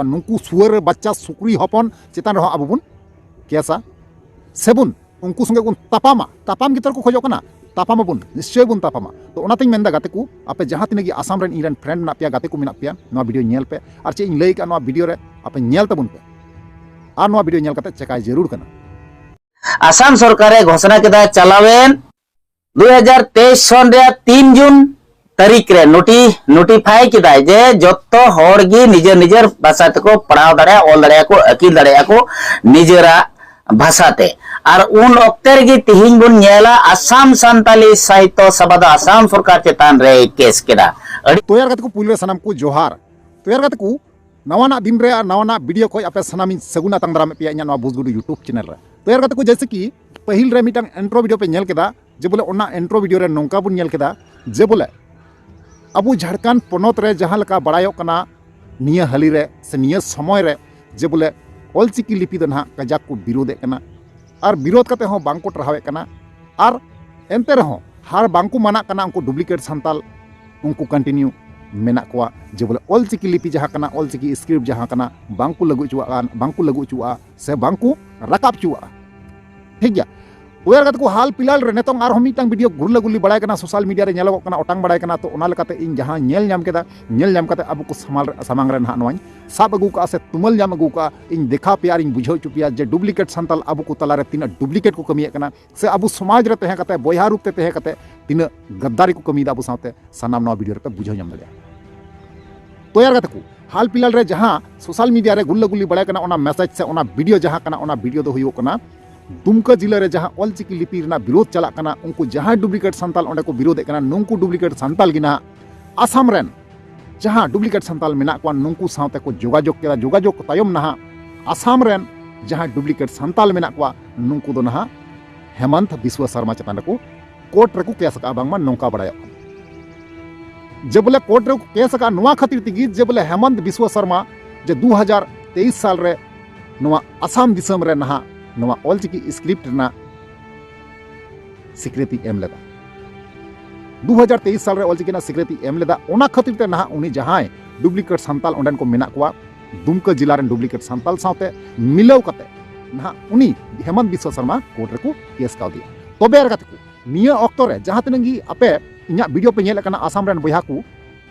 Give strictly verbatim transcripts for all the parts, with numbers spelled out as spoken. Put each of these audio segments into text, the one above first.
ᱱᱩᱠᱩ ᱥᱩᱣᱟᱹᱨ ᱵᱟᱪᱪᱟ ᱥᱩᱠᱨᱤ ᱦᱚᱯᱚᱱ ᱪᱮᱛᱟᱱ ᱨᱮᱦᱚᱸ ᱟᱵᱚ ᱵᱚᱱ ᱠᱮᱥᱟ, ᱥᱮᱵᱚᱱ ᱩᱱᱠᱩ ᱥᱚᱸᱜᱮ ᱵᱚᱱ ᱛᱟᱯᱟᱢᱟ᱾ ᱛᱟᱯᱟᱢ ᱜᱮᱛᱚ ᱠᱚ ᱠᱷᱚᱡᱚᱜ ᱠᱟᱱᱟ, ᱛᱟᱯᱟᱢ ᱟᱵᱚᱱ, ᱱᱤᱥᱪᱚᱭ ᱵᱚᱱ ᱛᱟᱯᱟᱢᱟ᱾ ᱛᱚ ᱚᱱᱟᱛᱤᱧ ᱢᱮᱱᱫᱟ ᱜᱟᱛᱮ ᱠᱚ, ᱟᱯᱮ ᱡᱟᱦᱟᱸ ᱛᱤᱱᱟᱹᱜ ᱜᱮ ᱟᱥᱟᱢ ᱨᱮᱱ ᱤᱧ ᱨᱮᱱ ᱯᱷᱨᱮᱱᱰ ᱢᱮᱱᱟᱜ ᱯᱮᱭᱟ, ᱜᱟᱛᱮ ᱠᱚ ᱢᱮᱱᱟᱜ ᱯᱮᱭᱟ, ᱱᱚᱣᱟ ᱵᱷᱤᱰᱤᱭᱳ ᱧᱮᱞ ᱯᱮ, ᱟᱨ ᱪᱮᱫ ᱤᱧ ᱞᱟᱹᱭ ᱠᱟᱜᱼᱟ ᱱᱚᱣᱟ ᱵᱷᱤᱰᱤᱭᱳ ᱨᱮ ᱟᱯᱮ ᱧᱮᱞ ᱛᱟᱵᱚᱱ ᱯᱮ, ᱟᱨ ᱱᱚᱣᱟ ᱵᱷᱤᱰᱤᱭᱳ ᱧᱮᱞ ᱠᱟᱛᱮ ᱪᱮᱠᱟᱭ ᱡᱟᱹᱨᱩᱲ ᱠᱟᱱᱟ᱾ ᱟᱥᱟᱢ ᱥᱚᱨᱠᱟᱨᱮ ᱜᱷᱳᱥᱚᱱᱟ ᱠᱮᱫᱟ ᱪᱟᱞᱟᱣᱮᱱ ᱫᱩ ᱦᱟᱡᱟᱨ ᱛᱮᱭᱤᱥ ᱥᱚᱱ ᱨᱮᱭᱟᱜ ᱛᱤᱱ ᱡᱩᱱ ᱛᱟᱹᱨᱤᱠᱷ ᱨᱮ ᱱᱳᱴᱤ ᱱᱳᱴᱤᱯᱷᱟᱭ ᱠᱮᱫᱟᱭ ᱡᱮ ᱡᱚᱛᱚ ᱦᱚᱲ ᱜᱮ ᱱᱤᱡᱮᱨ ᱱᱤᱡᱮᱨ ᱵᱷᱟᱥᱟ ᱛᱮᱠᱚ ᱯᱟᱲᱦᱟᱣ ᱫᱟᱲᱮᱭᱟᱜᱼᱟ, ᱚᱞ ᱫᱟᱲᱮᱭᱟᱜᱼᱟ ᱠᱚ, ᱟᱹᱠᱤᱞ ᱫᱟᱲᱮᱭᱟᱜᱼᱟ ᱠᱚ ᱱᱤᱡᱮᱨᱟᱜ ᱵᱷᱟᱥᱟ ᱛᱮ᱾ ᱟᱨ ᱩᱱ ᱚᱠᱛᱮ ᱨᱮᱜᱮ ᱛᱤᱦᱤᱧ ᱵᱚᱱ ᱧᱮᱞᱟ ᱟᱥᱟᱢ ᱥᱟᱱᱛᱟᱞᱤ ᱥᱟᱦᱤᱛᱛᱚ ᱥᱚᱵᱷᱟ ᱫᱚ ᱟᱥᱟᱢ ᱥᱚᱨᱠᱟᱨ ᱪᱮᱛᱟᱱ ᱨᱮᱭ ᱠᱮᱥ ᱠᱮᱫᱟ᱾ ᱟᱹᱰᱤ ᱛᱚᱭᱟᱨ ᱜᱟᱛᱮ ᱠᱚ, ᱯᱩᱭᱞᱩ ᱨᱮ ᱥᱟᱱᱟᱢ ᱠᱚ ᱡᱚᱦᱟᱨ᱾ ᱛᱚᱭᱟᱨ ᱜᱟᱛᱮ ᱠᱚ, ᱱᱟᱣᱟᱱᱟᱜ ᱫᱤᱱ ᱨᱮ ᱟᱨ ᱱᱟᱣᱟᱱᱟᱜ ᱵᱷᱤᱰᱤᱭᱳ ᱠᱷᱚᱡ ᱟᱯᱮ ᱥᱟᱱᱟᱢᱤᱧ ᱥᱟᱹᱜᱩᱱ ᱟᱛᱟᱝ ᱫᱟᱨᱟᱢᱮᱫ ᱯᱮᱭᱟ ᱤᱧᱟᱹᱜ ᱱᱚᱣᱟ ᱵᱩᱡᱽᱜᱩᱰᱩ YouTube ᱪᱮᱱᱮᱞ ᱨᱮ᱾ ᱛᱚᱭᱟᱨ ᱜᱟᱛᱮ ᱠᱚ, ᱡᱮᱭᱥᱮ ᱠᱤ ᱯᱟᱹᱦᱤᱞ ᱨᱮ ᱢᱤᱫᱴᱟᱝ ᱤᱱᱴᱨᱳ ᱵᱷᱤᱰᱤᱭᱳ ᱯᱮ ᱧᱮᱞ ᱠᱮᱫᱟ, ᱡᱮ ᱵᱚᱞᱮ ᱚᱱᱟ ᱤᱱᱴᱨᱳ ᱵᱷᱤᱰᱤᱭᱳ ᱨᱮ ᱱᱚᱝᱠᱟ ᱵᱚᱱ ᱧᱮᱞ ᱠᱮᱫᱟ ᱡᱮ ᱵᱚᱞᱮ ᱟᱵᱚ ᱡᱷᱟᱲᱠᱷᱚᱸᱰ ᱯᱚᱱᱚᱛ ᱨᱮ ᱡᱟᱦᱟᱸ ᱞᱮᱠᱟ ᱵᱟᱲᱟᱭᱚᱜ ᱠᱟᱱᱟ, ᱱᱤᱭᱟᱹ ᱦᱟᱹᱞᱤ ᱨᱮ ᱥᱮ ᱱᱤᱭᱟᱹ ᱥᱚᱢᱚᱭ ᱨᱮ ᱡᱮ ᱵᱚᱞᱮ ᱚᱞᱪᱤᱠᱤ ᱞᱤᱯᱤ ᱫᱚ ᱱᱟᱦᱟᱜ ᱠᱟᱡᱟᱠ ᱠᱚ ᱵᱤᱨᱳᱫᱮᱫ ᱠᱟᱱᱟ, ᱟᱨ ᱵᱤᱨᱳᱫ ᱠᱟᱛᱮ ᱦᱚᱸ ᱵᱟᱝ ᱠᱚ ᱴᱟᱨᱦᱟᱣᱮᱫ ᱠᱟᱱᱟ, ᱟᱨ ᱮᱱᱛᱮ ᱨᱮᱦᱚᱸ ᱦᱟᱨ ᱵᱟᱝ ᱠᱚ ᱢᱟᱱᱟᱜ ᱠᱟᱱᱟ ᱩᱱᱠᱩ ᱰᱩᱯᱞᱤᱠᱮᱴ ᱥᱟᱱᱛᱟᱞ, ᱩᱱᱠᱩ ᱠᱚᱱᱴᱤᱱᱤᱭᱩ ᱢᱮᱱᱟᱜ ᱠᱚᱣᱟ ᱡᱮ ᱵᱚᱞᱮ ᱚᱞᱪᱤᱠᱤ ᱞᱤᱯᱤ ᱡᱟᱦᱟᱸ ᱠᱟᱱᱟ, ᱚᱞᱪᱤᱠᱤ ᱥᱠᱨᱤᱯᱴ ᱡᱟᱦᱟᱸ ᱠᱟᱱᱟ, ᱵᱟᱝ ᱠᱚ ᱞᱟᱹᱜᱩ ᱦᱚᱪᱚᱣᱟᱜᱼᱟ, ᱵᱟᱝ ᱠᱚ ᱞᱟᱹᱜᱩ ᱦᱚᱪᱚᱣᱟᱜᱼᱟ ᱥᱮ ᱵᱟᱝ ᱠᱚ ᱨᱟᱠᱟᱵ ᱦᱚᱪᱚᱣᱟᱜᱼᱟ᱾ ᱴᱷᱤᱠ ᱜᱮᱭᱟ᱾ ᱛᱚᱭᱟᱨ ᱜᱟᱛᱮ ᱠᱚ, ᱦᱟᱞ ᱯᱷᱤᱞᱦᱟᱞ ᱨᱮ ᱱᱤᱛᱚᱝ ᱟᱨᱦᱚᱸ ᱢᱤᱫᱴᱟᱝ ᱵᱷᱤᱰᱤᱭᱳ ᱜᱩᱨᱞᱟᱹ ᱜᱩᱨᱞᱤ ᱵᱟᱲᱟᱭ ᱠᱟᱱᱟ, ᱥᱳᱥᱟᱞ ᱢᱤᱰᱤᱭᱟ ᱨᱮ ᱧᱮᱞᱚᱜᱚᱜ ᱠᱟᱱᱟ, ᱚᱴᱟᱝ ᱵᱟᱲᱟᱭ ᱠᱟᱱᱟ᱾ ᱛᱚ ᱚᱱᱟ ᱞᱮᱠᱟᱛᱮ ᱤᱧ ᱡᱟᱦᱟᱸ ᱧᱮᱞ ᱧᱟᱢ ᱠᱮᱫᱟ, ᱧᱮᱞ ᱧᱟᱢ ᱠᱟᱛᱮ ᱟᱵᱚ ᱠᱚ ᱥᱟᱢᱟᱝ ᱨᱮ, ᱥᱟᱢᱟᱝ ᱨᱮ ᱱᱟᱦᱟᱜ ᱱᱚᱣᱟᱧ ᱥᱟᱵ ᱟᱹᱜᱩ ᱠᱟᱜᱼᱟ ᱥᱮ ᱛᱩᱢᱟᱹᱞ ᱧᱟᱢ ᱟᱹᱜᱩ ᱠᱟᱜᱼᱟ᱾ ᱤᱧ ᱫᱮᱠᱷᱟᱣ ᱯᱮᱭᱟ ᱟᱨ ᱤᱧ ᱵᱩᱡᱷᱟᱹᱣ ᱦᱚᱪᱚ ᱯᱮᱭᱟ ᱡᱮ ᱰᱩᱯᱞᱤᱠᱮᱴ ᱥᱟᱱᱛᱟᱞ ᱟᱵᱚ ᱠᱚ ᱛᱟᱞᱟᱨᱮ ᱛᱤᱱᱟᱹᱜ ᱰᱩᱯᱞᱤᱠᱮᱴ ᱠᱚ ᱠᱟᱹᱢᱤᱭᱮᱫ ᱠᱟᱱᱟ, ᱥᱮ ᱟᱵᱚ ᱥᱚᱢᱟᱡᱽ ᱨᱮ ᱛᱟᱦᱮᱸ ᱠᱟᱛᱮ, ᱵᱚᱭᱦᱟ ᱨᱩᱯ ᱛᱮ ᱛᱟᱦᱮᱸ ᱠᱟᱛᱮ ᱛᱤᱱᱟᱹᱜ ᱜᱟᱫᱫᱟᱨᱤ ᱠᱚ ᱠᱟᱹᱢᱤᱭᱮᱫᱟ ᱟᱵᱚ ᱥᱟᱶᱛᱮ, ᱥᱟᱱᱟᱢ ᱱᱚᱣᱟ ᱵᱷᱤᱰᱤᱭᱳ ᱨᱮᱯᱮ ᱵᱩᱡᱷᱟᱹᱣ ᱧᱟᱢ ᱫᱟᱲᱮᱭᱟᱜᱼᱟ᱾ ᱛᱚᱭᱟᱨ ᱜᱟᱛᱮ ᱠᱚ, ᱦᱟᱞ ᱯᱷᱤᱞᱦᱟᱞ ᱨᱮ ᱡᱟᱦᱟᱸ ᱥᱳᱥᱟᱞ ᱢᱤᱰᱤᱭᱟ ᱨᱮ ᱜᱩᱞᱞᱟᱹ ᱜᱩᱞᱞᱤ ᱵᱟᱲᱟᱭ ᱠᱟᱱᱟ, ᱚᱱᱟ ᱢᱮᱥᱮᱡᱽ ᱥᱮ ᱚᱱᱟ ᱵᱷᱤᱰᱤᱭᱳ ᱡᱟᱦᱟᱸ ᱠᱟᱱᱟ, ᱚᱱᱟ ᱵᱷᱤᱰᱤᱭᱳ ᱫᱚ ᱦᱩᱭᱩᱜ ᱠᱟᱱᱟ ᱫᱩᱢᱠᱟ ᱡᱤᱞᱟᱹ ᱨᱮ ᱡᱟᱦᱟᱸ ᱚᱞᱪᱤᱠᱤ ᱞᱤᱯᱤ ᱨᱮᱱᱟᱜ ᱵᱤᱨᱳᱫᱷ ᱪᱟᱞᱟᱜ ᱠᱟᱱᱟ, ᱩᱱᱠᱩ ᱡᱟᱦᱟᱸᱭ ᱰᱩᱯᱞᱤᱠᱮᱴ ᱥᱟᱱᱛᱟᱞ ᱚᱸᱰᱮ ᱠᱚ ᱵᱤᱨᱳᱫᱷᱮᱫ ᱠᱟᱱᱟ, ᱱᱩᱝᱠᱩ ᱰᱩᱯᱞᱤᱠᱮᱴ ᱥᱟᱱᱛᱟᱞ ᱜᱮ ᱱᱟᱦᱟᱜ ᱟᱥᱟᱢ ᱨᱮᱱ ᱡᱟᱦᱟᱸ ᱰᱩᱯᱞᱤᱠᱮᱴ ᱥᱟᱱᱛᱟᱞ ᱢᱮᱱᱟᱜ ᱠᱚᱣᱟ, ᱱᱩᱝᱠᱩ ᱥᱟᱶᱛᱮ ᱠᱚ ᱡᱳᱜᱟᱡᱳᱜᱽ ᱠᱮᱫᱟ᱾ ᱡᱳᱜᱟᱡᱳᱜᱽ ᱛᱟᱭᱚᱢ ᱱᱟᱦᱟᱜ ᱟᱥᱟᱢ ᱨᱮᱱ ᱡᱟᱦᱟᱸᱭ ᱰᱩᱯᱞᱤᱠᱮᱴ ᱥᱟᱱᱛᱟᱞ ᱢᱮᱱᱟᱜ ᱠᱚᱣᱟ, ᱱᱩᱝᱠᱩ ᱫᱚ ᱱᱟᱦᱟᱜ ᱦᱮᱢᱚᱱᱛ ᱵᱤᱥᱣᱟ ᱥᱚᱨᱢᱟ ᱪᱮᱛᱟᱱ ᱨᱮᱠᱚ ᱠᱳᱨᱴ ᱨᱮᱠᱚ ᱠᱮᱥ ᱟᱠᱟᱫᱼᱟ, ᱵᱟᱝᱢᱟ ᱱᱚᱝᱠᱟ ᱵᱟᱲᱟᱭᱚᱜ ᱠᱟᱱᱟ᱾ ᱡᱮ ᱵᱚᱞᱮ ᱠᱳᱨᱴ ᱨᱮᱠᱚ ᱠᱮᱥ ᱟᱠᱟᱫᱼᱟ ᱱᱚᱣᱟ ᱠᱷᱟᱹᱛᱤᱨ ᱛᱮᱜᱮ ᱡᱮ ᱵᱚᱞᱮ ᱦᱮᱢᱚᱱᱛ ᱵᱤᱥᱣᱟ ᱥᱚᱨᱢᱟ ᱡᱮ ᱫᱩ ᱦᱟᱡᱟᱨ ᱛᱮᱭᱤᱥ ᱥᱟᱞ ᱨᱮ ᱱᱚᱣᱟ ᱟᱥᱟᱢ ᱫᱤᱥᱚᱢ ᱨᱮ ᱱᱟᱦᱟᱜ ᱱᱚᱣᱟ ᱚᱞᱪᱤᱠᱤ ᱥᱠᱨᱤᱯᱴ ᱨᱮᱱᱟᱜ ᱥᱤᱠᱨᱤᱛᱤ ᱮᱢ ᱞᱮᱫᱟ᱾ ᱫᱩ ᱦᱟᱡᱟᱨ ᱛᱮᱭᱤᱥ ᱥᱟᱞ ᱨᱮ ᱚᱞᱪᱤᱠᱤ ᱨᱮᱱᱟᱜ ᱥᱤᱠᱨᱤᱛᱤ ᱮᱢ ᱞᱮᱫᱟ᱾ ᱚᱱᱟ ᱠᱷᱟᱹᱛᱤᱨ ᱛᱮ ᱱᱟᱦᱟᱜ ᱩᱱᱤ ᱡᱟᱦᱟᱸᱭ ᱰᱩᱯᱞᱤᱠᱮᱴ ᱥᱟᱱᱛᱟᱞ ᱚᱸᱰᱮᱱ ᱠᱚ ᱢᱮᱱᱟᱜ ᱠᱚᱣᱟ, ᱫᱩᱢᱠᱟᱹ ᱡᱮᱞᱟ ᱨᱮᱱ ᱰᱩᱯᱞᱤᱠᱮᱴ ᱥᱟᱱᱛᱟᱞ ᱥᱟᱶᱛᱮ ᱢᱤᱞᱟᱹᱣ ᱠᱟᱛᱮ ᱱᱟᱦᱟᱜ ᱩᱱᱤ ᱦᱮᱢᱚᱱᱛ ᱵᱤᱥᱥᱚ ᱥᱚᱨᱢᱟ ᱠᱳᱨᱴ ᱨᱮᱠᱚ ᱠᱮᱥ ᱠᱟᱣᱫᱮᱭᱟ᱾ ᱛᱚᱵᱮ ᱟᱨ ᱜᱟᱛᱮ ᱠᱚ, ᱱᱤᱭᱟᱹ ᱚᱠᱛᱚ ᱨᱮ ᱡᱟᱦᱟᱸ ᱛᱤᱱᱟᱹᱜ ᱜᱮ ᱟᱯᱮ ᱤᱧᱟᱹᱜ ᱵᱷᱤᱰᱤᱭᱳ ᱯᱮ ᱧᱮᱞᱮᱫ ᱠᱟᱱᱟ ᱟᱥᱟᱢ ᱨᱮᱱ ᱵᱚᱭᱦᱟ ᱠᱚ,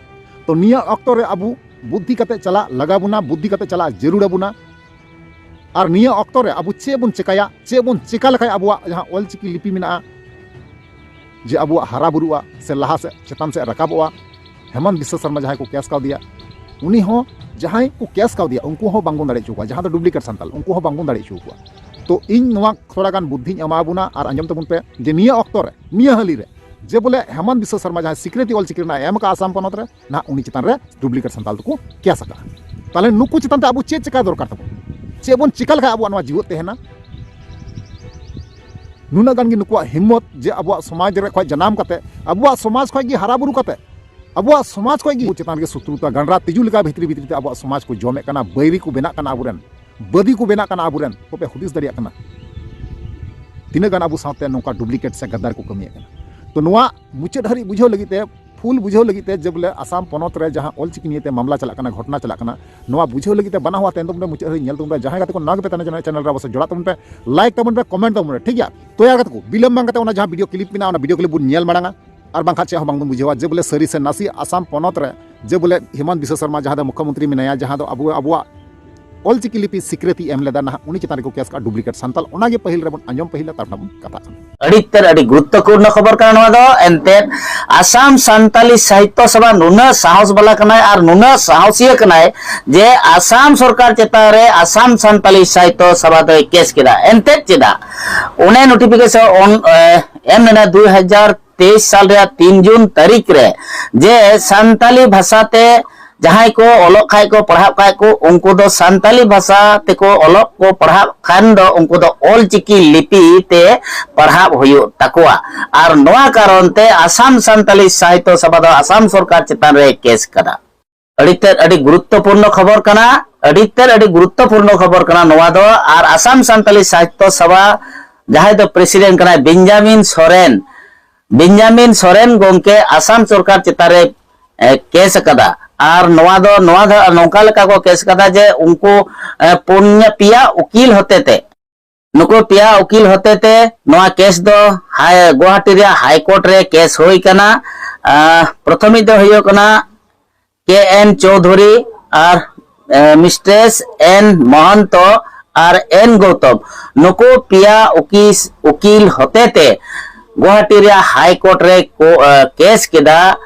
ᱛᱚ ᱱᱤᱭᱟᱹ ᱚᱠᱛᱚ ᱨᱮ ᱟᱵᱚ ᱵᱩᱫᱽᱫᱷᱤ ᱠᱟᱛᱮ ᱪᱟᱞᱟᱜ ᱞᱟᱜᱟᱣ ᱵᱚᱱᱟ, ᱵᱩᱫᱽᱫᱷᱤ ᱠᱟᱛᱮ ᱪᱟᱞᱟᱜ ᱡᱟᱹᱨᱩᱲ ᱟᱵᱚᱱᱟ᱾ ᱟᱨ ᱱᱤᱭᱟᱹ ᱚᱠᱛᱚ ᱨᱮ ᱟᱵᱚ ᱪᱮᱫ ᱵᱚᱱ ᱪᱮᱠᱟᱭᱟ, ᱪᱮᱫ ᱵᱚᱱ ᱪᱮᱠᱟ ᱞᱮᱠᱷᱟᱡ ᱟᱵᱚᱣᱟᱜ ᱡᱟᱦᱟᱸ ᱚᱞᱪᱤᱠᱤ ᱞᱤᱯᱤ ᱢᱮᱱᱟᱜᱼᱟ, ᱡᱮ ᱟᱵᱚᱣᱟᱜ ᱦᱟᱨᱟ ᱵᱩᱨᱩᱜᱼᱟ ᱥᱮ ᱞᱟᱦᱟ ᱥᱮᱫ ᱪᱮᱛᱟᱱ ᱥᱮᱫ ᱨᱟᱠᱟᱵᱚᱜᱼᱟ᱾ ᱦᱮᱢᱚᱱᱛ ᱵᱤᱥᱥᱚ ᱥᱚᱨᱢᱟ ᱡᱟᱦᱟᱸᱭ ᱠᱚ ᱠᱮᱥ ᱠᱟᱣᱫᱮᱭᱟ, ᱩᱱᱤ ᱦᱚᱸ ᱡᱟᱦᱟᱸᱭ ᱠᱚ ᱠᱮᱥ ᱠᱟᱣᱫᱮᱭᱟ ᱩᱱᱠᱩ ᱦᱚᱸ ᱵᱟᱝᱵᱚᱱ ᱫᱟᱲᱮ ᱦᱚᱪᱚ ᱠᱚᱣᱟ, ᱡᱟᱦᱟᱸ ᱫᱚ ᱰᱩᱯᱞᱤᱠᱮᱴ ᱥᱟᱱᱛᱟᱞ, ᱩᱱᱠᱩ ᱦᱚᱸ ᱵᱟᱝᱵᱚᱱ ᱫᱟᱲᱮ ᱦᱚᱪᱚ ᱠᱚᱣᱟ᱾ ᱛᱚ ᱤᱧ ᱱᱚᱣᱟ ᱛᱷᱚᱲᱟ ᱜᱟᱱ ᱵᱩᱫᱽᱫᱷᱤᱧ ᱮᱢᱟ ᱵᱚᱱᱟ ᱟᱨ ᱟᱸᱡᱚᱢ ᱛᱟᱵᱚᱱ ᱯᱮ ᱡᱮ ᱱᱤᱭᱟᱹ ᱚᱠᱛᱚ ᱨᱮ, ᱱᱤᱭᱟᱹ ᱦᱟᱹᱞᱤ ᱨᱮ ᱡᱮ ᱵᱚᱞᱮ ᱦᱮᱢᱚᱱᱛ ᱵᱤᱥᱥᱚ ᱥᱚᱨᱢᱟ ᱡᱟᱦᱟᱸᱭ ᱥᱤᱠᱨᱤᱛᱤ ᱚᱞᱪᱤᱠᱤ ᱨᱮᱱᱟᱜ ᱮ ᱮᱢ ᱟᱠᱟᱫ ᱟᱥᱟᱢ ᱯᱚᱱᱚᱛ ᱨᱮ, ᱱᱟᱦᱟᱜ ᱩᱱᱤ ᱪᱮᱛᱟᱱ ᱨᱮ ᱰᱩᱯᱞᱤᱠᱮᱴ ᱥᱟᱱᱛᱟᱞ ᱫᱚᱠᱚ ᱠᱮᱥ ᱟᱠᱟᱫᱼᱟ᱾ ᱛᱟᱦᱞᱮ ᱱᱩᱠᱩ ᱪᱮᱛᱟᱱ ᱛᱮ ᱟᱵᱚ ᱪᱮᱫ ᱪᱮᱠᱟ ᱫᱚᱨᱠᱟᱨ ᱛᱟᱵᱚᱱ? ᱪᱮᱫ ᱵᱚᱱ ᱪᱮᱠᱟ ᱞᱮᱠᱷᱟᱱ ᱟᱵᱚᱣᱟᱜ ᱱᱚᱣᱟ ᱡᱤᱣᱮᱫ ᱛᱟᱦᱮᱱᱟ? ᱱᱩᱱᱟᱹᱜ ᱜᱟᱱ ᱜᱮ ᱱᱩᱠᱩᱣᱟᱜ ᱦᱤᱢᱢᱚᱛ ᱡᱮ ᱟᱵᱚᱣᱟᱜ ᱥᱚᱢᱟᱡᱽ ᱨᱮ ᱠᱷᱚᱱ ᱡᱟᱱᱟᱢ ᱠᱟᱛᱮ, ᱟᱵᱚᱣᱟᱜ ᱥᱚᱢᱟᱡᱽ ᱠᱷᱚᱱ ᱜᱮ ᱦᱟᱨᱟ ᱵᱩᱨᱩ ᱠᱟᱛᱮ, ᱟᱵᱚᱣᱟᱜ ᱥᱚᱢᱟᱡᱽ ᱠᱷᱚᱱ ᱜᱮ ᱪᱮᱛᱟᱱ ᱨᱮᱜᱮ ᱥᱚᱛᱨᱩᱛᱟ, ᱜᱟᱱᱰᱨᱟ ᱛᱤᱡᱩ ᱞᱮᱠᱟ ᱵᱷᱤᱛᱨᱤ ᱵᱷᱤᱛᱨᱤ ᱛᱮ ᱟᱵᱚᱣᱟᱜ ᱥᱚᱢᱟᱡᱽ ᱠᱚ ᱡᱚᱢᱮᱫ ᱠᱟᱱᱟ, ᱵᱟᱹᱭᱨᱤ ᱠᱚ ᱵᱮᱱᱟᱜ ᱠᱟᱱᱟ ᱟᱵᱚᱨᱮᱱ, ᱵᱟᱹᱫᱤ ᱠᱚ ᱵᱮᱱᱟᱜ ᱠᱟᱱᱟ ᱟᱵᱚᱨᱮᱱ᱾ ᱠᱚᱯᱮ ᱦᱩᱫᱤᱥ ᱫᱟᱲᱮᱭᱟᱜ ᱠᱟᱱᱟ ᱛᱤᱱᱟᱹᱜ ᱜᱟᱱ ᱟᱵᱚ ᱥᱟᱶᱛᱮ ᱱᱚᱝᱠᱟ ᱰᱩᱯᱞᱤᱠᱮᱴ ᱥᱮ ᱜᱟᱫᱟᱨ ᱠᱚ ᱠᱟᱹᱢᱤᱭᱮᱫ ᱠᱟᱱᱟ? ᱛᱚ ᱱᱚᱣᱟ ᱢᱩᱪᱟᱹᱫ ᱦᱟᱹᱨᱤᱡ ᱵᱩᱡᱷᱟᱹᱣ ᱞᱟᱹᱜᱤᱫ ᱛᱮ, ᱯᱷᱩᱞ ᱵᱩᱡᱷᱟᱹᱣ ᱞᱟᱹᱜᱤᱫ ᱛᱮ ᱡᱮ ᱵᱚᱞᱮ ᱟᱥᱟᱢ ᱯᱚᱱᱚᱛ ᱨᱮ ᱡᱟᱦᱟᱸ ᱚᱞᱪᱤᱠᱤ ᱱᱤᱭᱮ ᱛᱮ ᱢᱟᱢᱞᱟ ᱪᱟᱞᱟᱜ ᱠᱟᱱᱟ, ᱜᱷᱚᱴᱚᱱᱟ ᱪᱟᱞᱟᱜ ᱠᱟᱱᱟ, ᱱᱚᱣᱟ ᱵᱩᱡᱷᱟᱹᱣ ᱞᱟᱹᱜᱤᱫ ᱛᱮ ᱵᱟᱱᱟ ᱦᱚᱲ ᱛᱟᱭᱚᱢ ᱛᱟᱵᱚᱱ ᱯᱮ, ᱢᱩᱪᱟᱹᱫ ᱦᱟᱹᱨᱤᱡ ᱧᱮᱞ ᱛᱟᱵᱚᱱ ᱯᱮ᱾ ᱡᱟᱦᱟᱸᱭ ᱜᱟᱛᱮ ᱠᱚ ᱱᱟᱣᱟ ᱜᱮᱯᱮ ᱛᱟᱦᱮᱱᱟ ᱪᱮᱱᱮᱞ ᱨᱮ, ᱚᱵᱚᱥᱥᱳᱭ ᱡᱚᱲᱟᱜ ᱛᱟᱵᱚᱱ ᱯᱮ, ᱞᱟᱭᱤᱠ ᱛᱟᱵᱚᱱ ᱯᱮ, ᱠᱚᱢᱮᱱᱴ ᱛᱟᱵᱚᱱ ᱯᱮ, ᱴᱷᱤᱠ ᱜᱮᱭᱟ? ᱛᱚ ᱭᱟᱨ ᱜᱟᱛᱮ ᱠᱚ, ᱵᱤᱞᱚᱢ ᱵᱟᱝ ᱠᱟᱛᱮ ᱚᱱᱟ ᱡᱟᱦᱟᱸ ᱵᱷᱤᱰᱤᱭᱳ ᱠᱞᱤᱯ ᱢᱮᱱᱟᱜᱼᱟ, ᱚᱱᱟ ᱵᱷᱤᱰᱤᱭᱳ ᱠᱞᱤᱯ ᱵᱚᱱ ᱧᱮᱞ ᱢᱟᱲᱟᱝᱟ᱾ ᱟᱨ ᱵᱟᱝᱠᱷᱟᱱ ᱪᱮᱫ ᱦᱚᱸ ᱵᱟᱝᱵᱚᱱ ᱵᱩᱡᱷᱟᱹᱣᱟ ᱡᱮ ᱵᱚᱞᱮ ᱥᱟᱹᱨᱤ ᱥᱮ ᱱᱟᱥᱮ ᱟᱥᱟᱢ ᱯᱚᱱᱚᱛ ᱨᱮ ᱡᱮ ᱵᱚᱞᱮ ᱦᱤᱢᱚᱱᱛ ᱵᱤᱥᱥᱚ ᱥᱚᱨᱢᱟ ᱡᱟᱦᱟᱸ ᱫᱚ ᱢᱩᱠᱷᱭᱚᱢᱚᱱᱛᱨᱤ ᱢᱮᱱᱟᱭᱟ, ᱡᱟᱦᱟᱸ ᱫᱚ ᱟᱵᱚ, ᱟᱵᱚᱣᱟᱜ ᱚᱞᱪᱤᱠᱤ ᱞᱤᱯᱤ ᱥᱤᱠᱨᱤᱛᱤ ᱮᱢ ᱞᱮᱫᱟ, ᱱᱟᱦᱟᱜ ᱩᱱᱤ ᱪᱮᱛᱟᱱ ᱨᱮᱠᱚ ᱠᱮᱥ ᱠᱟᱜᱼᱟ ᱰᱩᱯᱞᱤᱠᱮᱴ ᱥᱟᱱᱛᱟᱞ᱾ ᱚᱱᱟᱜᱮ ᱯᱟᱹᱦᱤᱞ ᱨᱮᱵᱚᱱ ᱟᱸᱡᱚᱢ ᱯᱟᱹᱦᱤᱞᱟ, ᱛᱟᱨᱯᱚᱨᱮ ᱵᱚᱱ ᱠᱟᱛᱷᱟᱜ ᱠᱟᱱᱟ᱾ ᱟᱹᱰᱤ ᱛᱮᱫ ᱟᱹᱰᱤ ᱜᱩᱨᱩᱛᱛᱚᱯᱩᱨᱱᱚ ᱠᱷᱚᱵᱚᱨ ᱠᱟᱱᱟ ᱱᱚᱣᱟ ᱫᱚ᱾ ᱮᱱᱛᱮᱫ ᱟᱥᱟᱢ ᱥᱟᱱᱛᱟᱞᱤ ᱥᱟᱦᱤᱛᱛᱚ ᱥᱚᱵᱷᱟ ᱱᱩᱱᱟᱹᱜ ᱥᱟᱦᱚᱥ ᱵᱟᱞᱟ ᱠᱟᱱᱟᱭ ᱟᱨ ᱱᱩᱱᱟᱹᱜ ᱥᱟᱦᱚᱥᱤᱭᱟᱹ ᱠᱟᱱᱟᱭ ᱡᱮ ᱟᱥᱟᱢ ᱥᱚᱨᱠᱟᱨ ᱪᱮᱛᱟᱱ ᱨᱮ ᱟᱥᱟᱢ ᱥᱟᱱᱛᱟᱞᱤ ᱥᱟᱦᱤᱛᱛᱚ ᱥᱚᱵᱷᱟ ᱫᱚᱭ ᱠᱮᱥ ᱠᱮᱫᱟ᱾ ᱮᱱᱛᱮᱫ ᱪᱮᱫᱟᱜ? ᱚᱱᱮ ᱱᱳᱴᱤᱯᱷᱤᱠᱮᱥᱚᱱ ᱮᱢ ᱞᱮᱱᱟ ᱫᱩ ᱦᱟᱡᱟᱨ ᱛᱮᱭᱤᱥ ᱥᱟᱞ ᱨᱮᱭᱟᱜ ᱛᱤᱱ ᱡᱩᱱ ᱛᱟᱹᱨᱤᱠᱷ ᱨᱮ, ᱡᱮ ᱥᱟᱱᱛᱟᱞᱤ ᱵᱷᱟᱥᱟ ᱛᱮ ᱡᱟᱦᱟᱸᱭ ᱠᱚ ᱚᱞᱚᱜ ᱠᱷᱟᱡ ᱠᱚ, ᱯᱟᱲᱦᱟᱜ ᱠᱷᱟᱡ ᱠᱚ, ᱩᱱᱠᱩ ᱫᱚ ᱥᱟᱱᱛᱟᱞᱤ ᱵᱷᱟᱥᱟ ᱛᱮᱠᱚ ᱚᱞᱚᱜ ᱠᱚ ᱯᱟᱲᱦᱟᱜ ᱠᱷᱟᱱ ᱫᱚ ᱩᱱᱠᱩ ᱫᱚ ᱚᱞ ᱪᱤᱠᱤ ᱞᱤᱯᱤ ᱛᱮ ᱯᱟᱲᱦᱟᱜ ᱦᱩᱭᱩᱜ ᱛᱟᱠᱚᱣᱟ᱾ ᱟᱨ ᱱᱚᱣᱟ ᱠᱟᱨᱚᱱ ᱛᱮ ᱟᱥᱟᱢ ᱥᱟᱱᱛᱟᱞᱤ ᱥᱟᱦᱤᱛᱛᱚ ᱥᱚᱵᱷᱟ ᱫᱚ ᱟᱥᱟᱢ ᱥᱚᱨᱠᱟᱨ ᱪᱮᱛᱟᱱ ᱨᱮ ᱠᱮᱥ ᱠᱟᱫᱟ᱾ ᱟᱹᱰᱤ ᱛᱮᱫ ᱟᱹᱰᱤ ᱜᱩᱨᱩᱛᱛᱚᱯᱩᱨᱱᱚ ᱠᱷᱚᱵᱚᱨ ᱠᱟᱱᱟ, ᱟᱹᱰᱤ ᱛᱮᱫ ᱟᱹᱰᱤ ᱜᱩᱨᱩᱛᱛᱚᱯᱩᱨᱱᱚ ᱠᱷᱚᱵᱚᱨ ᱠᱟᱱᱟ ᱱᱚᱣᱟ ᱫᱚ᱾ ᱟᱨ ᱟᱥᱟᱢ ᱥᱟᱱᱛᱟᱞᱤ ᱥᱟᱦᱤᱛᱛᱚ ᱥᱚᱵᱷᱟ ᱡᱟᱦᱟᱸᱭ ᱫᱚ ᱯᱨᱮᱥᱤᱰᱮᱱᱴ ᱠᱟᱱᱟᱭ ᱵᱮᱧᱡᱟᱢᱤᱱ ᱥᱚᱨᱮᱱ, ᱵᱮᱧᱡᱟᱢᱤᱱ ᱥᱚᱨᱮᱱ ᱜᱚᱢᱠᱮ ᱟᱥᱟᱢ ᱥᱚᱨᱠᱟᱨ ᱪᱮᱛᱟᱱ ᱨᱮ ᱠᱮᱥ ᱟᱠᱟᱫᱟ᱾ ᱟᱨ ᱱᱚᱣᱟ ᱫᱚ ᱱᱚᱣᱟ ᱫᱚ ᱱᱚᱝᱠᱟ ᱞᱮᱠᱟ ᱠᱚ ᱠᱮᱥ ᱟᱠᱟᱫᱟ ᱡᱮ ᱩᱱᱠᱩ ᱯᱩᱱᱭᱟᱹ ᱯᱮᱭᱟ ᱩᱠᱤᱞ ᱦᱚᱛᱮᱛᱮ, ᱱᱩᱠᱩ ᱯᱮᱭᱟ ᱩᱠᱤᱞ ᱦᱚᱛᱮᱛᱮ ᱱᱚᱣᱟ ᱠᱮᱥ ᱫᱚ ᱜᱩᱣᱟᱦᱟᱴᱤ ᱨᱮᱭᱟᱜ ᱦᱟᱭ ᱠᱳᱨᱴ ᱨᱮ ᱠᱮᱥ ᱦᱩᱭ ᱠᱟᱱᱟ᱾ ᱯᱨᱚᱛᱷᱚᱢᱤᱡ ᱫᱚ ᱦᱩᱭᱩᱜ ᱠᱟᱱᱟ ᱠᱮ ᱮᱱ ᱪᱳᱣᱫᱷᱩᱨᱤ ᱟᱨ ᱢᱤᱥᱴᱨᱮᱥ ᱮᱱ ᱢᱚᱦᱚᱱᱛᱚ ᱟᱨ ᱮᱱ ᱜᱳᱣᱛᱚᱢ, ᱱᱩᱠᱩ ᱯᱮᱭᱟ ᱩᱠᱤᱥ ᱩᱠᱤᱞ ᱦᱚᱛᱮᱛᱮ ᱜᱩᱣᱟᱦᱟᱴᱤ ᱨᱮᱭᱟᱜ ᱦᱟᱭ ᱠᱳᱨᱴ ᱨᱮ ᱠᱮᱥ ᱠᱮᱫᱟ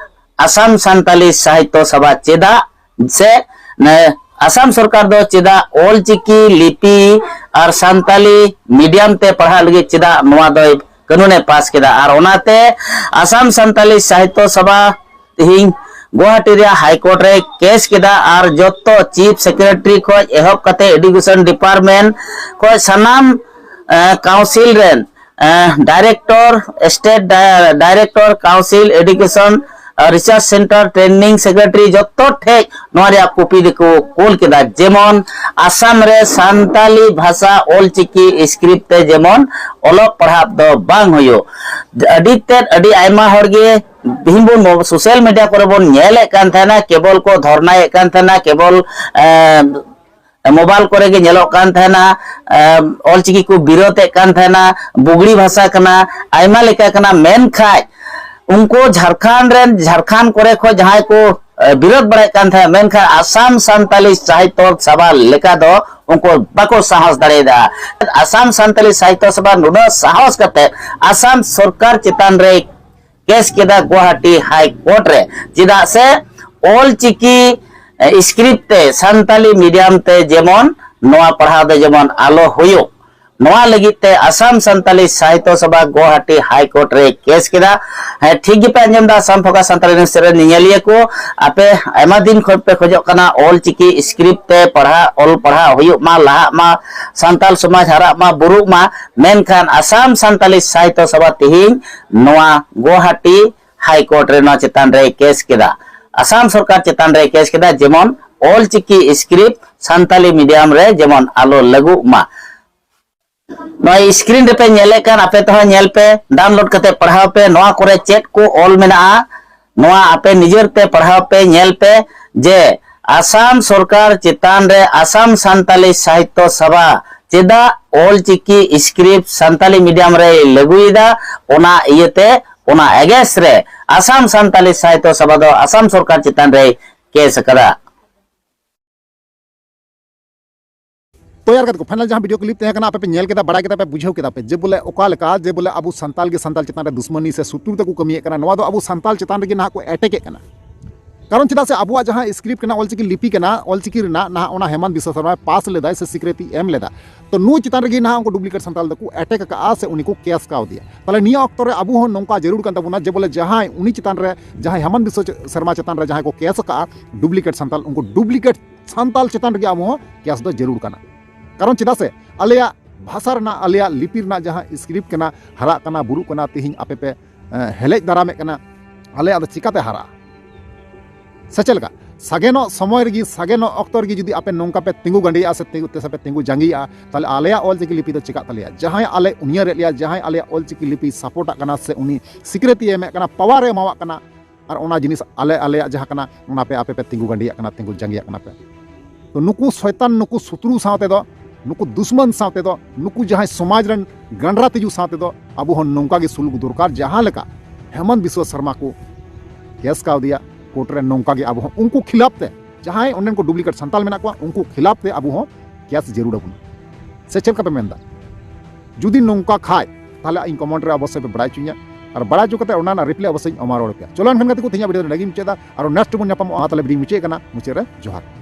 ᱟᱥᱟᱢ ᱥᱟᱱᱛᱟᱞᱤ ᱥᱟᱦᱤᱛᱛᱚ ᱥᱚᱵᱷᱟ ᱪᱮᱫᱟᱜ ᱥᱮ ᱟᱥᱟᱢ ᱥᱚᱨᱠᱟᱨ ᱫᱚ ᱪᱮᱫᱟᱜ ᱚᱞᱪᱤᱠᱤ ᱞᱤᱯᱤ ᱟᱨ ᱥᱟᱱᱛᱟᱞᱤ ᱢᱤᱰᱤᱭᱟᱢ ᱛᱮ ᱯᱟᱲᱦᱟᱜ ᱞᱟᱹᱜᱤᱫ ᱪᱮᱫᱟᱜ ᱱᱚᱣᱟ ᱫᱚᱭ ᱠᱟᱹᱱᱩᱱᱮ ᱯᱟᱥ ᱠᱮᱫᱟ᱾ ᱟᱨ ᱚᱱᱟᱛᱮ ᱟᱥᱟᱢ ᱥᱟᱱᱛᱟᱞᱤ ᱥᱟᱦᱤᱛᱛᱚ ᱥᱚᱵᱷᱟ ᱛᱮᱦᱮᱧ ᱜᱩᱣᱟᱦᱟᱴᱤ ᱨᱮᱭᱟᱜ ᱦᱟᱭ ᱠᱳᱨᱴ ᱨᱮ ᱠᱮᱥ ᱠᱮᱫᱟ᱾ ᱟᱨ ᱡᱚᱛᱚ ᱪᱤᱯ ᱥᱮᱠᱨᱮᱴᱟᱨᱤ ᱠᱷᱚᱱ ᱮᱦᱚᱵ ᱠᱟᱛᱮ ᱮᱰᱩᱠᱮᱥᱚᱱ ᱰᱤᱯᱟᱨᱴᱢᱮᱱᱴ ᱠᱷᱚᱱ ᱥᱟᱱᱟᱢ ᱠᱟᱣᱩᱱᱥᱤᱞ ᱨᱮᱱ director, state director, council education research centre training secretary ᱡᱚᱛᱚ ᱴᱷᱮᱡ ᱱᱚᱣᱟ ᱨᱮᱭᱟᱜ ᱠᱚᱯᱤ ᱫᱚᱠᱚ ᱠᱳᱞ ᱠᱮᱫᱟ, ᱡᱮᱢᱚᱱ ᱟᱥᱟᱢ ᱨᱮ ᱥᱟᱱᱛᱟᱞᱤ ᱵᱷᱟᱥᱟ ᱚᱞᱪᱤᱠᱤ ᱥᱠᱨᱤᱯᱴ ᱛᱮ ᱡᱮᱢᱚᱱ ᱚᱞᱚᱜ ᱯᱟᱲᱦᱟᱜ ᱫᱚ ᱵᱟᱝ ᱦᱩᱭᱩᱜ᱾ ᱟᱹᱰᱤ ᱛᱮᱫ ᱟᱹᱰᱤ ᱟᱭᱢᱟ ᱦᱚᱲ ᱜᱮ ᱛᱮᱦᱮᱧ ᱵᱚᱱ ᱥᱳᱥᱟᱞ ᱢᱤᱰᱤᱭᱟ ᱠᱚᱨᱮ ᱵᱚᱱ ᱧᱮᱞᱮᱫ ᱠᱟᱱ ᱛᱟᱦᱮᱱᱟ, ᱠᱮᱵᱚᱞ ᱠᱚ ᱫᱷᱚᱨᱱᱟᱭᱮᱫ ᱠᱟᱱ ᱛᱟᱦᱮᱱᱟ, ᱠᱮᱵᱚᱞ ᱢᱳᱵᱟᱭᱤᱞ ᱠᱚᱨᱮ ᱜᱮ ᱧᱮᱞᱚᱜ ᱠᱟᱱ ᱛᱟᱦᱮᱱᱟ, ᱚᱞᱪᱤᱠᱤ ᱠᱚ ᱵᱤᱨᱳᱫ ᱮᱫ ᱠᱟᱱ ᱛᱟᱦᱮᱱᱟ, ᱵᱩᱜᱲᱤ ᱵᱷᱟᱥᱟ ᱠᱟᱱᱟ, ᱟᱭᱢᱟ ᱞᱮᱠᱟ ᱠᱟᱱᱟ᱾ ᱢᱮᱱᱠᱷᱟᱡ ᱩᱱᱠᱩ ᱡᱷᱟᱲᱠᱷᱚᱸᱰ ᱨᱮᱱ, ᱡᱷᱟᱲᱠᱷᱚᱸᱰ ᱠᱚᱨᱮ ᱠᱷᱚᱱ ᱡᱟᱦᱟᱸᱭ ᱠᱚ ᱵᱤᱨᱳᱫ ᱵᱟᱲᱟᱭᱮᱫ ᱠᱟᱱ ᱛᱟᱦᱮᱸᱫ, ᱢᱮᱱᱠᱷᱟᱱ ᱟᱥᱟᱢ ᱥᱟᱱᱛᱟᱞᱤ ᱥᱟᱦᱤᱛᱛᱚ ᱥᱚᱵᱷᱟ ᱞᱮᱠᱟ ᱫᱚ ᱩᱱᱠᱩ ᱵᱟᱠᱚ ᱥᱟᱦᱚᱥ ᱫᱟᱲᱮᱭᱟᱫᱟ᱾ ᱟᱥᱟᱢ ᱥᱟᱱᱛᱟᱞᱤ ᱥᱟᱦᱤᱛᱛᱚ ᱥᱚᱵᱷᱟ ᱱᱩᱱᱟᱹᱜ ᱥᱟᱦᱚᱥ ᱠᱟᱛᱮ ᱟᱥᱟᱢ ᱥᱚᱨᱠᱟᱨ ᱪᱮᱛᱟᱱ ᱨᱮ ᱠᱮᱥ ᱠᱮᱫᱟ ᱜᱩᱣᱟᱦᱟᱴᱤ ᱦᱟᱭ ᱠᱳᱨᱴ ᱨᱮ, ᱪᱮᱫᱟᱜ ᱥᱮ ᱚᱞ ᱪᱤᱠᱤ ᱥᱠᱨᱤᱯᱴ ᱛᱮ, ᱥᱟᱱᱛᱟᱞᱤ ᱢᱤᱰᱤᱭᱟᱢ ᱛᱮ ᱡᱮᱢᱚᱱ ᱱᱚᱣᱟ ᱯᱟᱲᱦᱟᱣ ᱫᱚ ᱡᱮᱢᱚᱱ ᱟᱞᱚ ᱦᱩᱭᱩᱜ, ᱱᱚᱣᱟ ᱞᱟᱹᱜᱤᱫ ᱛᱮ ᱟᱥᱟᱢ ᱥᱟᱱᱛᱟᱞᱤ ᱥᱟᱦᱤᱛᱛᱚ ᱥᱚᱵᱷᱟ ᱜᱩᱣᱟᱦᱟᱴᱤ ᱦᱟᱭ ᱠᱳᱨᱴ ᱨᱮ ᱠᱮᱥ ᱠᱮᱫᱟ᱾ ᱦᱮᱸ, ᱴᱷᱤᱠ ᱜᱮᱯᱮ ᱟᱸᱡᱚᱢ ᱮᱫᱟ, ᱟᱥᱟᱢ ᱯᱷᱳᱠᱟᱥ ᱥᱟᱱᱛᱟᱲᱤ ᱱᱤᱭᱩᱡᱽ ᱨᱮᱱ ᱧᱮᱧᱮᱞᱤᱭᱟᱹ ᱠᱚ, ᱟᱯᱮ ᱟᱭᱢᱟ ᱫᱤᱱ ᱠᱷᱚᱱ ᱯᱮ ᱠᱷᱚᱡᱚᱜ ᱠᱟᱱᱟ ᱚᱞ ᱪᱤᱠᱤ ᱥᱠᱨᱤᱯᱴ ᱛᱮ ᱯᱟᱲᱦᱟᱜ, ᱚᱞ ᱯᱟᱲᱦᱟᱜ ᱦᱩᱭᱩᱜ ᱢᱟ, ᱞᱟᱦᱟᱜ ᱢᱟ, ᱥᱟᱱᱛᱟᱞ ᱥᱚᱢᱟᱡᱽ ᱦᱟᱨᱟᱜ ᱢᱟ, ᱵᱩᱨᱩᱜ ᱢᱟ, ᱢᱮᱱᱠᱷᱟᱱ ᱟᱥᱟᱢ ᱥᱟᱱᱛᱟᱞᱤ ᱥᱟᱦᱤᱛᱛᱚ ᱥᱚᱵᱷᱟ ᱛᱮᱦᱮᱧ ᱱᱚᱣᱟ ᱜᱩᱣᱟᱦᱟᱴᱤ ᱦᱟᱭ ᱠᱳᱨᱴ ᱨᱮ ᱱᱚᱣᱟ ᱪᱮᱛᱟᱱ ᱨᱮᱭ ᱠᱮᱥ ᱠᱮᱫᱟ᱾ ᱟᱥᱟᱢ ᱥᱚᱨᱠᱟᱨ ᱪᱮᱛᱟᱱ ᱨᱮᱭ ᱠᱮᱥ ᱠᱮᱫᱟ, ᱡᱮᱢᱚᱱ ᱚᱞ ᱪᱤᱠᱤ ᱥᱠᱨᱤᱯᱴ ᱥᱟᱱᱛᱟᱞᱤ ᱢᱤᱰᱤᱭᱟᱢ ᱨᱮ ᱡᱮᱢᱚᱱ ᱟᱞᱚ ᱞᱟᱹᱜᱩᱜ ᱢᱟ᱾ ᱱᱚᱜᱼᱚᱭ ᱥᱠᱨᱤᱱ ᱨᱮᱯᱮ ᱧᱮᱞᱮᱫ ᱠᱟᱱ, ᱟᱯᱮ ᱛᱮᱦᱚᱸ ᱧᱮᱞ ᱯᱮ, ᱰᱟᱣᱩᱱᱞᱳᱰ ᱠᱟᱛᱮ ᱯᱟᱲᱦᱟᱣ ᱯᱮ᱾ ᱱᱚᱣᱟ ᱠᱚᱨᱮ ᱪᱮᱫ ᱠᱚ ᱚᱞ ᱢᱮᱱᱟᱜᱼᱟ, ᱱᱚᱣᱟ ᱟᱯᱮ ᱱᱤᱡᱮᱨ ᱛᱮ ᱯᱟᱲᱦᱟᱣ ᱯᱮ, ᱧᱮᱞ ᱯᱮ ᱡᱮ ᱟᱥᱟᱢ ᱥᱚᱨᱠᱟᱨ ᱪᱮᱛᱟᱱ ᱨᱮ ᱟᱥᱟᱢ ᱥᱟᱱᱛᱟᱞᱤ ᱥᱟᱦᱤᱛᱛᱚ ᱥᱚᱵᱷᱟ ᱪᱮᱫᱟᱜ ᱚᱞ ᱪᱤᱠᱤ ᱥᱠᱨᱤᱯᱴ ᱥᱟᱱᱛᱟᱞᱤ ᱢᱤᱰᱤᱭᱟᱢ ᱨᱮᱭ ᱞᱟᱹᱜᱩᱭᱮᱫᱟ, ᱚᱱᱟ ᱤᱭᱟᱹᱛᱮ ᱚᱱᱟ ᱮᱜᱮᱱᱥᱴ ᱨᱮ ᱟᱥᱟᱢ ᱥᱟᱱᱛᱟᱞᱤ ᱥᱟᱦᱤᱛᱛᱚ ᱥᱚᱵᱷᱟ ᱫᱚ ᱟᱥᱟᱢ ᱥᱚᱨᱠᱟᱨ ᱪᱮᱛᱟᱱ ᱨᱮᱭ ᱠᱮᱥ ᱟᱠᱟᱫᱟ᱾ ᱛᱚ ᱭᱟᱨ ᱜᱟᱛᱮ ᱠᱚ, ᱯᱷᱟᱭᱱᱟᱞ ᱡᱟᱦᱟᱸ ᱵᱷᱤᱰᱤᱭᱳ ᱠᱞᱤᱯ ᱛᱟᱦᱮᱸ ᱠᱟᱱᱟ, ᱟᱯᱮ ᱯᱮ ᱧᱮᱞ ᱠᱮᱫᱟ, ᱵᱟᱲᱟᱭ ᱠᱮᱫᱟ ᱯᱮ, ᱵᱩᱡᱷᱟᱹᱣ ᱠᱮᱫᱟ ᱯᱮ ᱡᱮ ᱵᱚᱞᱮ ᱚᱠᱟ ᱞᱮᱠᱟ ᱡᱮ ᱵᱚᱞᱮ ᱟᱵᱚ ᱥᱟᱱᱛᱟᱞ ᱜᱮ ᱥᱟᱱᱛᱟᱞ ᱪᱮᱛᱟᱱ ᱨᱮ ᱫᱩᱥᱢᱟᱱᱤ ᱥᱮ ᱥᱩᱛᱩᱨ ᱛᱮᱠᱚ ᱠᱟᱹᱢᱤᱭᱮᱫ ᱠᱟᱱᱟ᱾ ᱱᱚᱣᱟ ᱫᱚ ᱟᱵᱚ ᱥᱟᱱᱛᱟᱞ ᱪᱮᱛᱟᱱ ᱨᱮᱜᱮ ᱱᱟᱦᱟᱜ ᱠᱚ ᱮᱴᱮᱠᱮᱫ ᱠᱟᱱᱟ᱾ ᱠᱟᱨᱚᱱ ᱪᱮᱫᱟᱜ ᱥᱮ ᱟᱵᱚᱣᱟᱜ ᱡᱟᱦᱟᱸ ᱥᱠᱨᱤᱯᱴ ᱠᱟᱱᱟ, ᱚᱞᱪᱤᱠᱤ ᱞᱤᱯᱤ ᱠᱟᱱᱟ, ᱚᱞᱪᱤᱠᱤ ᱨᱮᱱᱟᱜ ᱱᱟᱦᱟᱜ ᱚᱱᱟ ᱦᱮᱢᱟᱱᱛ ᱵᱤᱥᱣᱟ ᱥᱚᱨᱢᱟᱭ ᱯᱟᱥ ᱞᱮᱫᱟᱭ ᱥᱮ ᱥᱤᱠᱨᱤᱛᱤ ᱮᱢ ᱞᱮᱫᱟ, ᱛᱚ ᱱᱩᱭ ᱪᱮᱛᱟᱱ ᱨᱮᱜᱮ ᱱᱟᱦᱟᱜ ᱩᱱᱠᱩ ᱰᱩᱯᱞᱤᱠᱮᱴ ᱥᱟᱱᱛᱟᱞ ᱫᱚᱠᱚ ᱮᱴᱮᱠ ᱟᱠᱟᱜᱼᱟ ᱥᱮ ᱩᱱᱤ ᱠᱚ ᱠᱮᱥ ᱠᱟᱣᱫᱮᱭᱟ᱾ ᱛᱟᱦᱞᱮ ᱱᱤᱭᱟᱹ ᱚᱠᱛᱚ ᱨᱮ ᱟᱵᱚ ᱦᱚᱸ ᱱᱚᱝᱠᱟ ᱡᱟᱹᱨᱩᱲ ᱠᱟᱱ ᱛᱟᱵᱚᱱᱟ ᱡᱮ ᱵᱚᱞᱮ ᱡᱟᱦᱟᱸᱭ ᱩᱱᱤ ᱪᱮᱛᱟᱱ ᱨᱮ, ᱡᱟᱦᱟᱸᱭ ᱦᱮᱢᱟᱱᱛ ᱵᱤᱥᱣᱟ ᱥᱚᱨᱢᱟ ᱪᱮᱛᱟᱱ ᱨᱮ ᱡᱟᱦᱟᱸᱭ ᱠᱚ ᱠᱮᱥ ᱟᱠᱟᱜᱼᱟ ᱰᱩᱯᱞᱤᱠᱮᱴ ᱥᱟᱱᱛᱟᱞ, ᱩᱱᱠᱩ ᱰᱩᱯᱞᱤᱠᱮᱴ ᱥᱟᱱᱛᱟᱞ ᱪᱮᱛᱟᱱ ᱨᱮᱜᱮ ᱟᱵᱚ ᱦᱚᱸ ᱠᱮᱥ ᱫᱚ ᱡᱟᱹᱨᱩᱲ ᱠᱟᱱᱟ᱾ ᱠᱟᱨᱚᱱ ᱪᱮᱫᱟᱜ ᱥᱮ ᱟᱞᱮᱭᱟᱜ ᱵᱷᱟᱥᱟ ᱨᱮᱱᱟᱜ, ᱟᱞᱮᱭᱟᱜ ᱞᱤᱯᱤ ᱨᱮᱱᱟᱜ ᱡᱟᱦᱟᱸ ᱥᱠᱨᱤᱯᱴ ᱠᱟᱱᱟ, ᱦᱟᱨᱟᱜ ᱠᱟᱱᱟ, ᱵᱩᱨᱩᱜ ᱠᱟᱱᱟ, ᱛᱮᱦᱮᱧ ᱟᱯᱮ ᱯᱮ, ᱮ, ᱦᱮᱞᱮᱡ ᱫᱟᱨᱟᱢᱮᱫ ᱠᱟᱱᱟ, ᱟᱞᱮᱭᱟᱜ ᱫᱚ ᱪᱤᱠᱟᱛᱮ ᱦᱟᱨᱟᱜᱼᱟ? ᱥᱮ ᱪᱮᱫ ᱞᱮᱠᱟ? ᱥᱟᱜᱮᱱᱚᱜ ᱥᱚᱢᱚᱭ ᱨᱮᱜᱮ, ᱥᱟᱜᱮᱱᱚᱜ ᱚᱠᱛᱚ ᱨᱮᱜᱮ ᱡᱩᱫᱤ ᱟᱯᱮ ᱱᱚᱝᱠᱟ ᱯᱮ ᱛᱤᱸᱜᱩ ᱜᱟᱸᱰᱮᱭᱟᱜᱼᱟ ᱥᱮ ᱛᱤᱸᱜᱩ ᱛᱮ ᱥᱮ ᱯᱮ ᱛᱤᱸᱜᱩ ᱡᱟᱸᱜᱮᱭᱟᱜᱼᱟ, ᱛᱟᱦᱞᱮ ᱟᱞᱮᱭᱟᱜ ᱚᱞ ᱪᱤᱠᱤ ᱞᱤᱯᱤ ᱫᱚ ᱪᱤᱠᱟᱜ ᱛᱟᱞᱮᱭᱟ? ᱡᱟᱦᱟᱸᱭ ᱟᱞᱮ ᱩᱭᱦᱟᱹᱨᱮᱫ ᱞᱮᱭᱟ, ᱡᱟᱦᱟᱸᱭ ᱟᱞᱮᱭᱟᱜ ᱚᱞ ᱪᱤᱠᱤ ᱞᱤᱯᱤ ᱥᱟᱯᱳᱨᱴᱟᱜ ᱠᱟᱱᱟ ᱥᱮ ᱩᱱᱤ ᱥᱤᱠᱨᱤᱛᱤᱭ ᱮᱢᱮᱫ ᱠᱟᱱᱟ, ᱯᱟᱣᱟᱨᱮ ᱮᱢᱟᱣᱟᱜ ᱠᱟᱱᱟ, ᱟᱨ ᱚᱱᱟ ᱡᱤᱱᱤᱥ ᱟᱞᱮ, ᱟᱞᱮᱭᱟᱜ ᱡᱟᱦᱟᱸ ᱠᱟᱱᱟ, ᱚᱱᱟ ᱯᱮ ᱟᱯᱮ ᱯᱮ ᱛᱤᱸᱜᱩ ᱜᱟᱸᱰᱮᱭᱟᱜ ᱠᱟᱱᱟ, ᱛᱤᱸᱜᱩ ᱡᱟᱸᱜᱮᱭᱟᱜ ᱠᱟᱱᱟ ᱯᱮ᱾ ᱛᱚ ᱱᱩᱠᱩ ᱥᱚᱭᱛᱟᱱ, ᱱᱩᱠᱩ ᱥᱩᱛᱨᱩ ᱥᱟᱶ ᱛᱮᱫᱚ, ᱱᱩᱠᱩ ᱫᱩᱥᱢᱟᱱ ᱥᱟᱶ ᱛᱮᱫᱚ, ᱱᱩᱠᱩ ᱡᱟᱦᱟᱸᱭ ᱥᱚᱢᱟᱡᱽ ᱨᱮᱱ ᱜᱟᱸᱰᱨᱟ ᱛᱤᱡᱩ ᱥᱟᱶ ᱛᱮᱫᱚ ᱟᱵᱚ ᱦᱚᱸ ᱱᱚᱝᱠᱟ ᱜᱮ ᱥᱩᱞᱩᱠ ᱫᱚᱨᱠᱟᱨ᱾ ᱡᱟᱦᱟᱸ ᱞᱮᱠᱟ ᱦᱮᱢᱚᱱᱛ ᱵᱤᱥᱣᱟ ᱥᱚᱨᱢᱟ ᱠᱚ ᱠᱮᱥ ᱠᱟᱣᱫᱮᱭᱟ ᱠᱳᱨᱴ ᱨᱮ, ᱱᱚᱝᱠᱟ ᱜᱮ ᱟᱵᱚ ᱦᱚᱸ ᱩᱱᱠᱩ ᱠᱷᱤᱞᱟᱯ ᱛᱮ, ᱡᱟᱦᱟᱸᱭ ᱚᱸᱰᱮᱱ ᱠᱚ ᱰᱩᱯᱞᱤᱠᱮᱴ ᱥᱟᱱᱛᱟᱞ ᱢᱮᱱᱟᱜ ᱠᱚᱣᱟ, ᱩᱱᱠᱩ ᱠᱷᱤᱞᱟᱯ ᱛᱮ ᱟᱵᱚ ᱦᱚᱸ ᱠᱮᱥ ᱡᱟᱹᱨᱩᱲ ᱟᱵᱚᱱᱟ᱾ ᱥᱮ ᱪᱮᱫ ᱞᱮᱠᱟ ᱯᱮ ᱢᱮᱱᱫᱟ? ᱡᱩᱫᱤ ᱱᱚᱝᱠᱟ ᱠᱷᱟᱡ, ᱛᱟᱦᱞᱮ ᱤᱧ ᱠᱚᱢᱮᱱᱴ ᱨᱮ ᱚᱵᱚᱥᱥᱳᱭ ᱯᱮ ᱵᱟᱲᱟᱭ ᱦᱚᱪᱚᱧᱟ, ᱟᱨ ᱵᱟᱲᱟᱭ ᱦᱚᱪᱚ ᱠᱟᱛᱮ ᱚᱱᱟ ᱨᱮᱱᱟᱜ ᱨᱤᱯᱞᱟᱭ ᱚᱵᱚᱥᱥᱳᱭ ᱤᱧ ᱮᱢᱟ ᱨᱩᱣᱟᱹᱲ ᱯᱮᱭᱟ᱾ ᱪᱚᱞᱚ ᱮᱱᱠᱷᱟᱱ ᱜᱟᱛᱮ ᱠᱚ, ᱛᱮᱦᱮᱧᱟᱜ ᱵᱷᱤᱰᱤᱭᱳ ᱫᱚ ᱱᱚᱰᱮ ᱜᱤᱧ ᱢᱩᱪᱟᱹᱫ ᱮᱫᱟ᱾ ᱟᱨ ᱱᱮᱠᱥᱴ ᱵᱚᱱ ᱧᱟᱯᱟᱢᱚᱜᱼᱟ, ᱛᱟᱦᱞᱮ ᱵᱷᱤᱰᱤᱭᱳ ᱢᱩᱪᱟᱹᱫ ᱠᱟᱱᱟ, ᱢᱩᱪᱟᱹᱫ ᱨᱮ ᱡᱚᱦᱟᱨ᱾